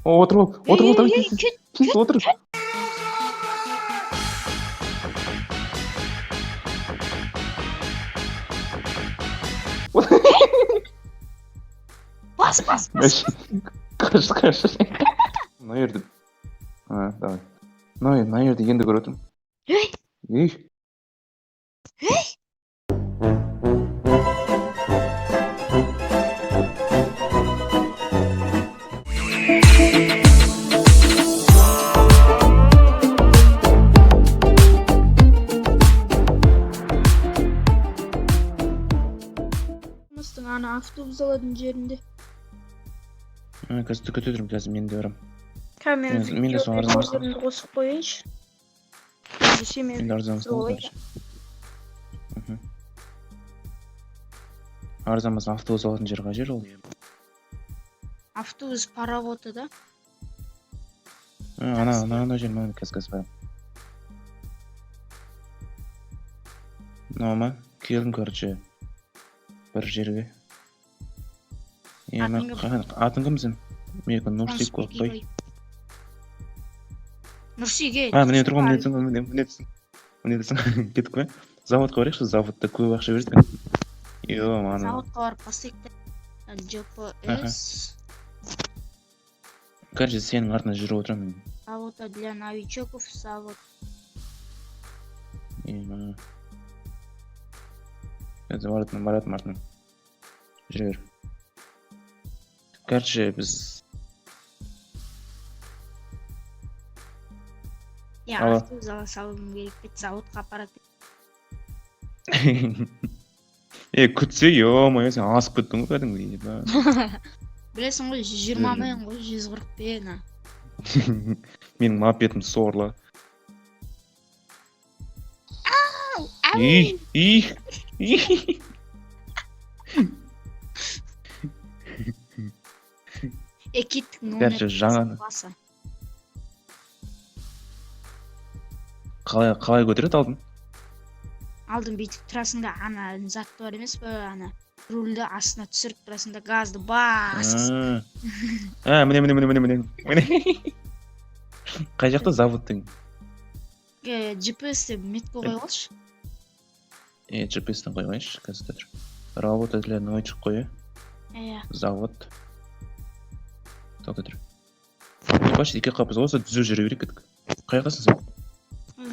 О, отырып ал, отырып ал, давай, Ей, тез, тез, кет. Тез отыр. Бас, бас, бас. Қаш, қаш. Мына жерді. А, давай. Мына жерді енді көріп отырмын. Ей. Ей. Мыстың ана автобус алатын жерінде. А, қазір күте тұрмын, қазір мен де барамын. Камера Мен де соны арзан алсам. қосып қояйыншы. Ендеше мен Мен де арзан Солай. короче. Мхм. Арзан болса, автобус алатын жер қай жер ол? Автобус пароводы да. А, ана жер ма? Қазір, қазір барамын. Мынау ма? Келдім, короче. Бір жерге. Е, Атың кім? Атың кім сен? Менікі Нұрсик қой. Нұрсиге. А, міне тұр ғой, міне тұрсың ғой, міне, міне тұрсың. Міне тұрсың. Кеттік қой. Заводқа барайықшы, заводта көп ақша береді екен. Йо, ана. Заводқа барып бастайық та. GPS. Короче, сенің артынан жүріп отырамын мен. Завода для новичков, завод. Е, мына. Қазір баратын, баратын артынан. Жүре бер. Короче, біз Я Алло. автобус ала салуым керек бе, заводқа апарады. Е, күтсе, ё-моё, сен асып кеттің ғой кәдімгідей. Еба. Білесің ғой, 120 мен ғой, 140 пен. А. Менің мопедім сорлы. И, и, и. Е, кеттік номер. Короче, жаңа Басы. Қалай көтереді алдын? Алдын бүйтіп тұрасың да, ана зат бар емес пе, ана рульді астына түсіріп тұрасың да, газды басасың. А, міне, міне, міне, міне, міне. Міне. Қай жақта заводтың? Е, GPS деп метка қойып алшы. Е, GPS-тен қойғайыншы, қазір тұр. Работа для новичок қой, е? Иә. Завод. Тоқта тұр. Баш, екі қапыз осы түзу жүре берейік, кеттік. Қай жақтасың сен?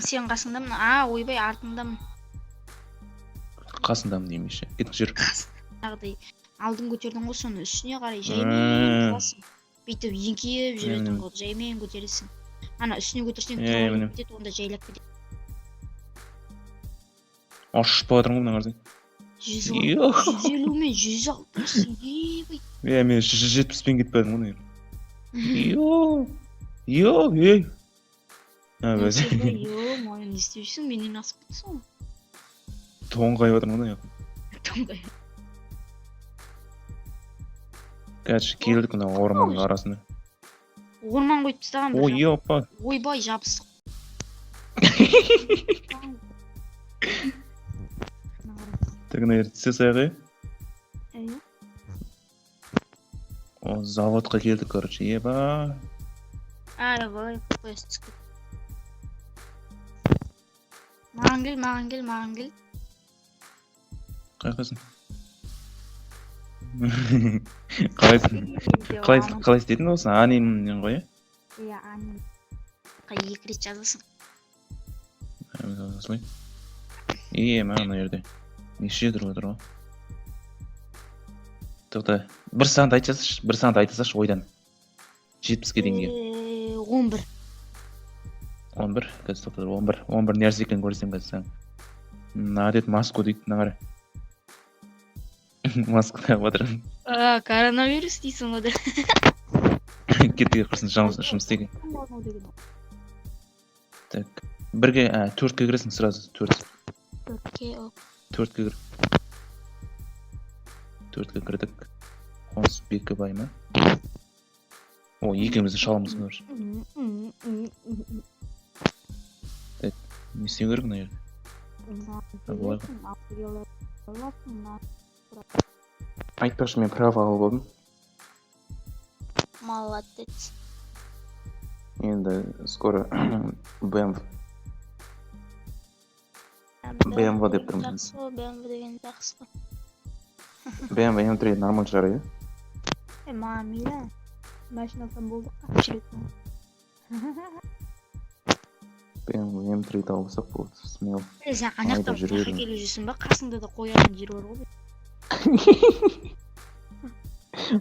Сен қасыңдамын. А, ойбай, артыңдамын. Қасындамын демекші. Кеттік, жүр. Жаңағыдай алдын көтердің ғой, соны үстіне қарай жаймен тұрасың. Бүйтіп еңкейіп жүретін Міне. қылып жаймен көтересің. Ана үстіне көтерсең, Е, тұралап міне. кетеді, онда жайлап кетеді. Ұшып бара жатырмын ғой мына қарасаң. Жүз Йо. 150 мен 160, ебай. Е, мен 170-пен кетіп бардым ғой. Йо. Йо, ей. А, бәсе. Ё-моё, не істеп жүрсің, менен асып кетсің ғой. Тоңғайып жатырмын ғой. Тоңғай. Короче, келдік мына орманның арасына. Орман қойып тастаған бір Ой, жақ. ёпа. Ойбай, жабыстық. Так, мына жерде түсе салайық, е? Иә. О, заводқа келдік, короче, еба. Ай, былай поезд түсіп кетті. Маған кел, маған кел, маған кел. Қай жақтасың? Қалай қалай қалай істедің осыны? Анимнен ғой, е? Иә, аним. Қай екі рет жазасың. Ә, міне осылай. Е, мә, мына жерде. Неше тұрып отыр ғой. Тоқта, бір санды айта салшы, бір санды айта салшы ойдан. 70-ке дейін. 11. 11, қазір тоқта, 11. 11 нәрсе екенін көрсем қазір саған. Мына деді маску дейді, мына қара. Маска тағып отыр. А, коронавирус дейсің ғой да. Кеттік, құрсын, жұмыс істейік. Так, бірге, а, төртке кіресің сразу, төрт. Төртке, о. Төртке кір. Төртке кірдік. Қоныс Бекібай ма? О, екеуміздің шалымыз бар. Не істеу керек мына жерде? Былай ғой. Айтпақшы, мен права алып алдым. Молодец. Енді скоро BMW. BMW деп тұрмын. Жақсы ғой, BMW деген жақсы ғой. BMW M3 нормально шығар, иә? Е, маған мейлі. Машина алсам болды, қап жүретін. BMW M3 тауып алсақ болады, смело. Е, сен ана Айдап жақтан жүре мына беремін. келіп жүрсің ба? Қасыңда да қоятын жер бар ғой.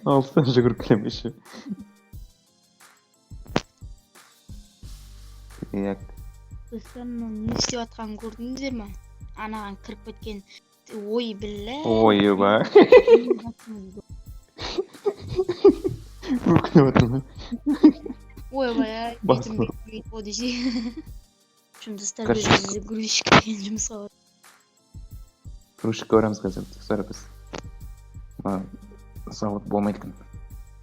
Алыстан жүгіріп келемін еще. Так. Достар, мынау не істеп жатқанын көрдіңіздер ме? Анаған кіріп кеткен. Ой, білә. Ойбай. Өкініп отырмын. Ойбай, Басым. бетім бетім болды десе. Жұмыстар, Короче. біз грузчик деген жұмысқа бар. Грузчикке барамыз қазір, достар, біз. Мына завод болмайды екен.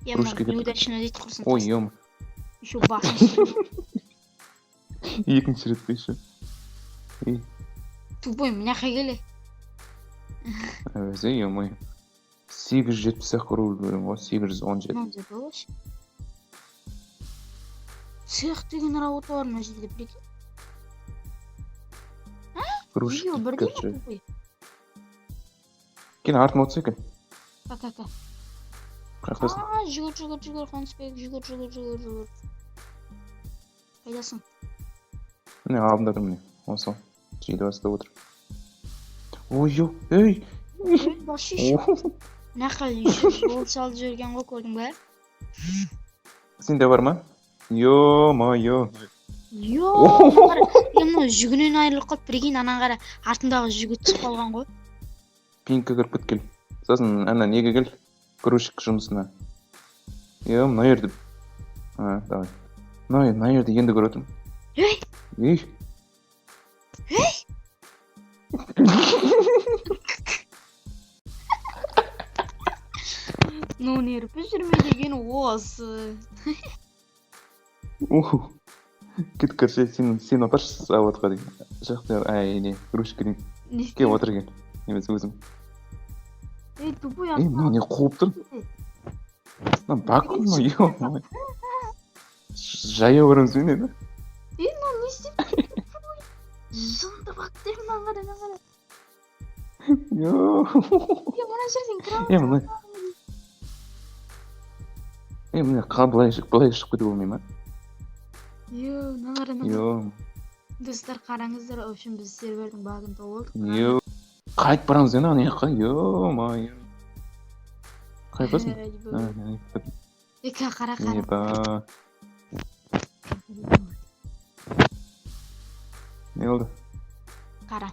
Я Грузчикке маған кеттік. неудачно дейді, құрсын. Ой, ем. Еще басын. Екінші рет еще. Ей, Тупой, мына жаққа келе. өзі, ё-моё. 870 ақ рубль беремін ғой, 817. Мынау жерде вообще. Цех деген работа бар мына жерде, прикинь. Грузчик Екеуі дейді, бірдей ма, короче. тупой? Кел, артыма отырса екен. Ка, ка. Қаяқтасың? А, жүгір, жүгір, жүгір, Қонысбек, жүгір, жүгір, жүгір, жүгір. Қайдасың? Міне, алдында тұр, міне. Осы. Жейді бастап отыр. Ой, ё, ей! Ей, бас еще. Мына жаққа еще жол салып жіберген ғой, көрдің бе? Сенде бар ма? Ё-моё. Йо, қара, е, мынау жүгінен айырылып қалды, прикинь, ананы қара, артындағы жүгі түсіп қалған ғой. Пинкке кіріп кет, кел. Сосын ана неге кел? Грузчик жұмысына. Е, мына жерді. А, давай. Мына жерді енді көріп отырмын. Ей! Ей! Ей! Ну, нерпі жүрме деген осы. Уху. Кет, короче, сен апаршы заводқа дейін. Жақта, ай, не, грузчикке дейін. Не Кел, отыр, кел. Немесе өзім. Ей, тупой, Ей, мынау не қуып тұр? Мына бак қой мынау, ё-моё. Жаяу барамыз ба енді? Ей, мынау не істеп тұр? Жынды бактер, мынаны қара, мынаны қара. Ё. Е, мына жерден кіре Е, мына. Е, міне, былай шығып кетуге болмай ма? Йо, мынаны қара, мынаны қара. Ё. Достар, қараңыздар, в общем, біз сервердің багын тауып алдық. Ё. Қайтып барамыз енді ана жаққа, ё-моё. Қайдасың? Е, қара, қара. Еба. Не болды? Қара.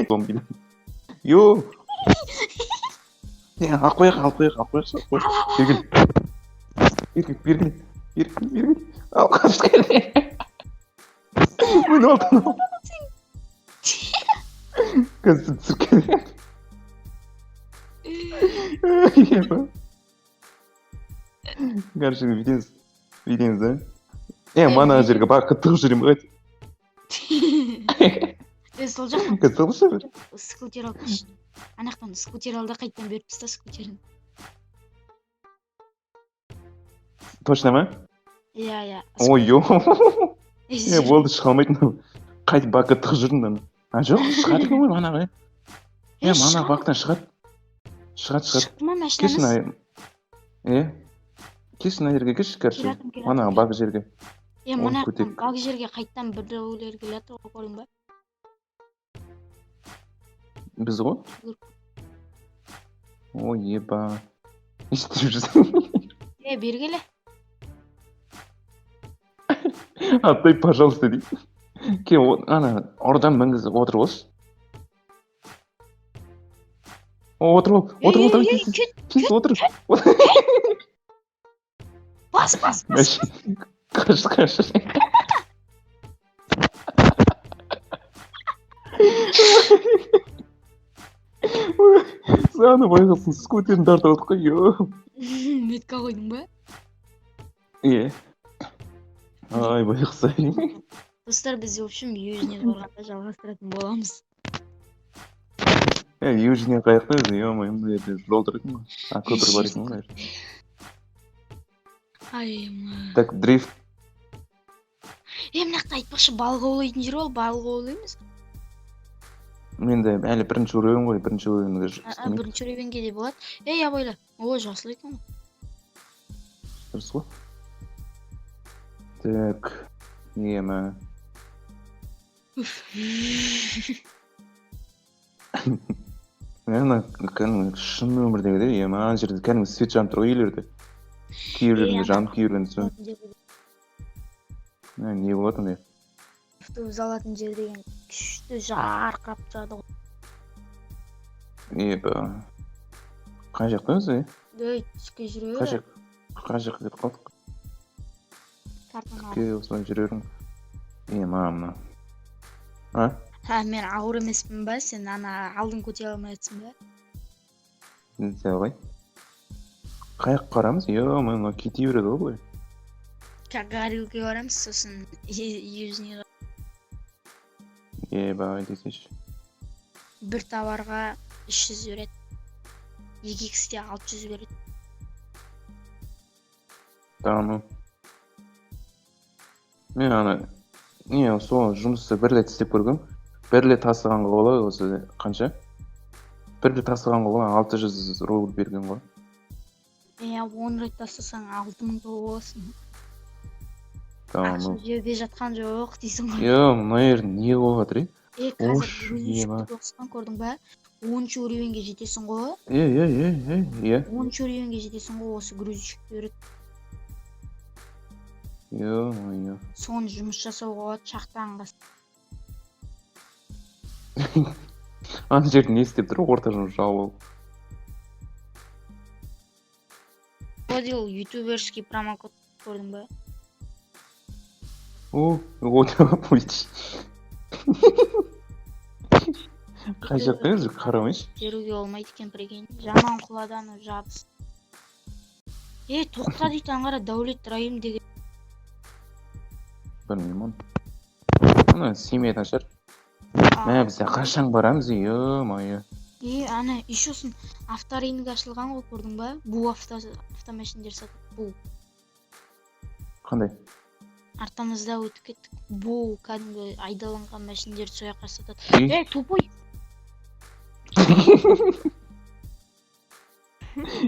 Зомби. Ё. Не, алып қояйық, алып қояйық, алып қояйықшы, алып қояйық. Бері кел. Бері кел, бері кел. Бері кел, бері кел. Ал, қаш кел. Міне алды. Қазір түсіп кел. Еба. Короче, бүйтеміз. Бүйтеміз, да? Е, мана жерге баққа тығып жүремін ғой. Е, сол жақтан Қазір тығылшы бір. скутер алып келші. Ана жақтан скутер ал да, қайтадан беріп таста скутерін. Точно ма? Иә. Ой, ё. Е, Е, болды, шыға алмайтын. Қайтып бакқа тығып жүрдім ана. А, жоқ, шығады екен ғой манағы. Е, мана бактан шығады. Шығады, шығады. Шықты ма Келші машинаңыз? мына. Е. Келші мына жерге, келші, короче. Келатырмын, келатырмын. Мана бак жерге. Е, оны мына көтер. баг жерге қайтадан біреулер келатыр ғой, көрдің ба? Біз ғой. Ой, еба. Не істеп жүрсің? Е, бері келе. Отдай, пожалуйста, дейді. Кел, ана, ұрдан мінгізіп отырып алшы. О, отырып ал, отырып ал, давай, Ей, тез, ей, тез, кет, тез, отыр. бас, бас, бас. Қаш, қаш. Ана байғұстың скутерін тартып алдық қой, ё. Метка қойдың ба? Е. Ай, байғұс ай. Достар, біз, в общем, Южный қорғанда жалғастыратын боламыз. Е, Южный қаяқта өзі, ё-моё, мына жерде жол тұр екен ғой. А, көпір бар екен ғой мына жерде. Ай, ма. Так, дрифт. Е, мына жақта, айтпақшы, балық аулайтын жер, ол балық аулаймыз. Менде әлі бірінші уровень ғой, бірінші уровеньде істемейді. Бірінші уровеньге де болады. Ей, абайла, о, жасыл екен ғой. Дұрыс қой. Так, ема. Уф. Мына кәдімгі шын өмірдегідей, ема, ана жерде кәдімгі свет жанып тұр ғой үйлерде. Кейбіреулерінде жанып, кейбіреулерінде сөніп. Мә, не болады андай? Автобус алатын жер деген күшті жарқырап тұрады ғой. Еба. Қай жақта өзі? Ей, түске жүре. Қай жақ? Қай жаққа кетіп қалдық? Картаны ал. Тіке осылай жүре берің. Ема, мына. А? Ха, мен ауыр емеспін ба? Сен ана алдын көтере алмай жатсың ба? Давай. Қай жаққа барамыз? Е, мына кете береді ғой былай. Горилкаға барамыз, сосын южныйға. Еба, десейші. Бір товарға 300 береді. 2 иксте 600 береді. Да, ну. Мен ана не, сол жұмысты бір рет істеп көргем. Бір рет тасығанға болады осы қанша? Бір рет тасығанға болады 600 рубль берген ғой. Иә, 10 рет тастасаң, 6000 тауып аласың. Tamam. Ақша жерде жатқан жоқ дейсің ғой. Е, мына жерде не болып жатыр, е? Е, қазір Ош, ема. грузчикті көрдің ба? 10-шы уровеньге жетесің ғой. Е, е, е, е, е. 10-шы уровеньге жетесің ғой, осы грузчик береді. Е-мое. Соны жұмыс жасауға болады шахтаның. Ана жерде не істеп тұр, орта жауып алып. Вводил ютуберский промокод, көрдің ба? О, о, пульт. Қай жақта өзі, қарамайыншы. Теруге болмайды екен, прикинь. Жаман құлады анау жабыс. Е, тоқта дейді, ана қара, Дәулет Райым деген. Білмеймін оны. Ана семьядан шығар. Мә, біз қашан барамыз, е-мое. Е, ана еще сосын авторынок ашылған ғой, көрдің ба? Бу автомашиндер сатады. Бу. Қандай? Артымызда өтіп кеттік. Бу кәдімгі айдалынған машиндерді сол жаққа сатады. Үй? Е, тупой.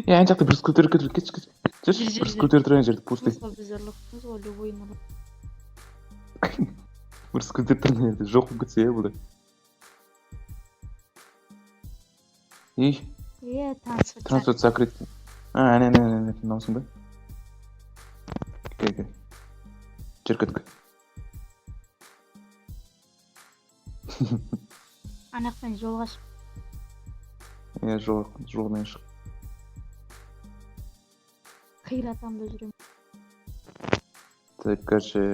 Е, ана жақта бір скутер кетіп, кетші, кетші. Жүр, Жүрші, жүр, бір жүр. скутер тұр ана жерде, пустой. Біз ұрлықпыз ғой, любой. Бір скутер тұр ана жерде, жоқ болып кетсе, иә, бұл да. Ей, Е, транспорт. Транспорт закрыт. А, әне, әне, әне, мынаусың ба? Кел, кел. Жүр, кеттік. Ана жақтан жолға шық. Е, жол, жолмен шық. Қиратамын да жүремін. Так, короче.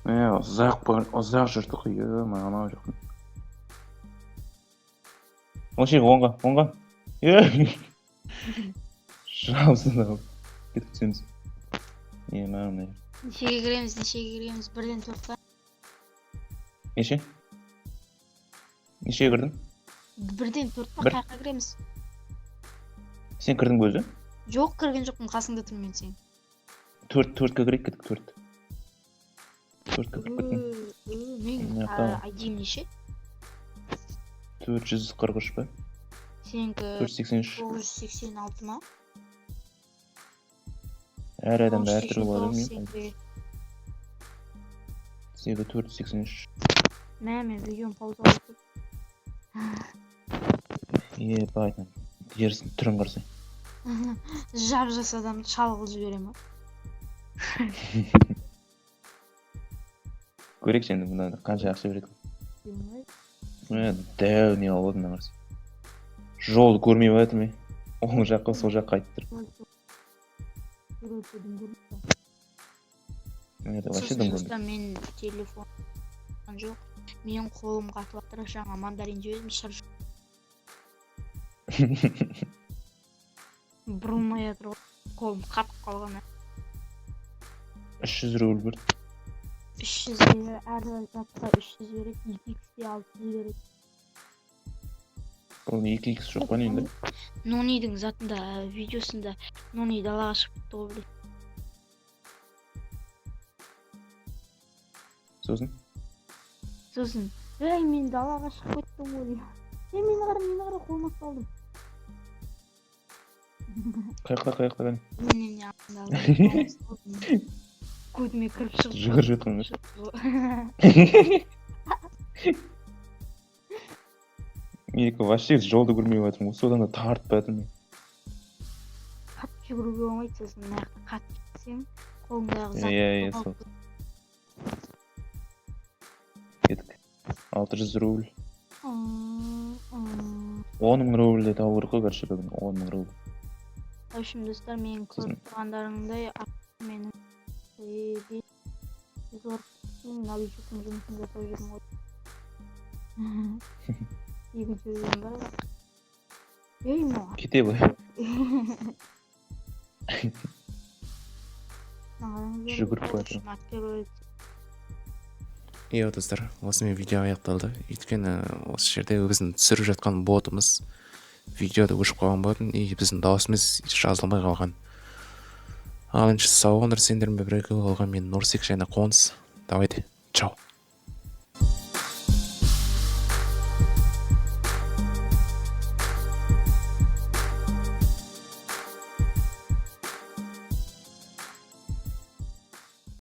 Е, ұзақ, ұзақ жүрдік, е, анау жақтан. Оңшиға, оңға, оңға. Е, жабысын алып. Кетіп түсеміз. Е, мына. Нешеге кіреміз, нешеге кіреміз? Бірден төрт па? Неше? Нешеге кірдің? Бірден төрт па? Бір. Қай жаққа кіреміз? Сен кірдің бе өзі? Жоқ, кірген жоқпын, қасыңда тұрмын мен сенің. Төрт, төртке кірейік, кеттік, төрт. Төртке кіріп кеттім. Мен Мына жақта. айдим неше? 443 па? Сенікі 483. 986 ма? Әр адамда әртүрлі болады, 989 білмеймін. Сенікі. Сенікі 483. Мә, мен видеоны пауза қойып. Ебать, терісін түрін қарасай. Жап жас адамды шал қылып жібере ма? Көрейікші енді, бұнда қанша ақша береді. Мә, дәу не алып мына қараса. Жолды көрмей жатырмын, е. Оң жаққа, сол жаққа айтып тұр. Это вообще Сосын дым достар, көрмейді. мен телефон жоқ, менің қолым қатып жатыр, жаңа мандарин жеп едім, шыр бұрылмай жатыр ғой, қолым қатып қалған. 300 рубль берді. 300, әр затқа 300 береді, 2 иксте 600 береді. Ол 2 икс жоқ па, не енді? Нонидің затында, видеосында Нони далаға шығып кетті ғой, блин. Сосын? Сосын: «Ей, мен далаға шығып кеттім ғой», — дейді. Ей, мені қара, мені қара, қолыма ұсталдым. Қай жақта, қай жақта, кәне? Міне, міне, алдында. Көзіме кіріп шығып Жүгіріп жатқан ба? Шығып. Менікі вообще жолды көрмей жатырмын ғой, содан да тартып жатырмын. Қатты жүгіруге болмайды. Сосын мына жақта қатты жүгірсең, қолыңдағы зат Иә, жоғалып сол. Кеттік, 600 рубль. 10 000 рубль де табу керек қой, короче, бүгін 10 000 рубль. В общем, достар, мен көріп тұрғандарыңдай, менің 147 новичоктың жұмысын жасап жүрмін ғой. Екінші өзім бар бірақ. Ей, мынау Кете былай. Мына қараңыздар. Жүгіріп В бара общем, открывается. Иә, достар, осымен видео аяқталды, өйткені осы жерде біздің түсіріп жатқан ботымыз видеода өшіп қалған болатын и біздің дауысымыз жазылмай қалған. Ал енді сау болыңдар, сендермен бірге болған мен, Нұрсек және Қоныс. Давайте, чао.